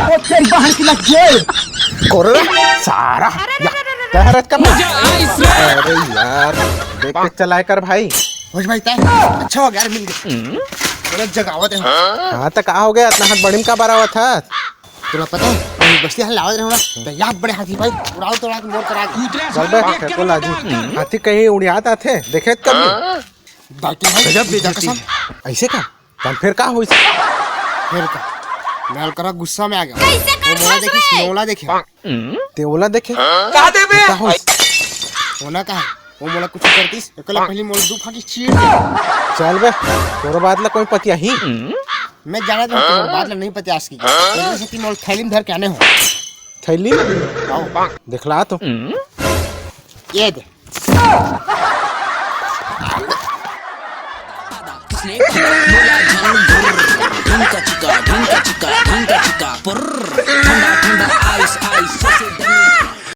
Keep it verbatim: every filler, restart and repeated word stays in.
ओ तेरी बहन की लग गई। कोरे सारा। अरे, अरे, या, अरे, अरे, अरे। तहरत का मजा आइस रे। अरे यार, देख के चलाए कर भाई। होश भाई, तय अच्छा हो गया यार, मिल गया। गलत जगह आवत रहे। हाँ, तो का हो गया? इतना हाथ बड़ी में का बरावत है? तोला पता है, मैं बस्ती हाल लावत रहे हो ना, तो यहाँ बड़े हाथी भाई उड़ाव तोड़ा के मोर करा के। चल बे, फेंको लाजी। हाथी कहीं उड़ियात आथे, देखे कभी? बैठे भाई, गजब बेइज्जती कसम। ऐसे का? तब फिर का होइस? फिर का? मैं अलकरा गुस्सा में आ गया। कैसे वो मोला देखिस, मोला देखे। ते ओला देखे? कहा दे बे? का होइस? होना का है? वो मोला कुछ करतीस, एकले पहली मोला दू फाकी चीर दे। चल बे, तोर बात ला कोई पतिया ही? मैं जाना था तोर बात ला नहीं पतियास की। तेरे से तीन मोला थैली में धर के आने हो। थैली? आओ। दिखला तो। ये दे।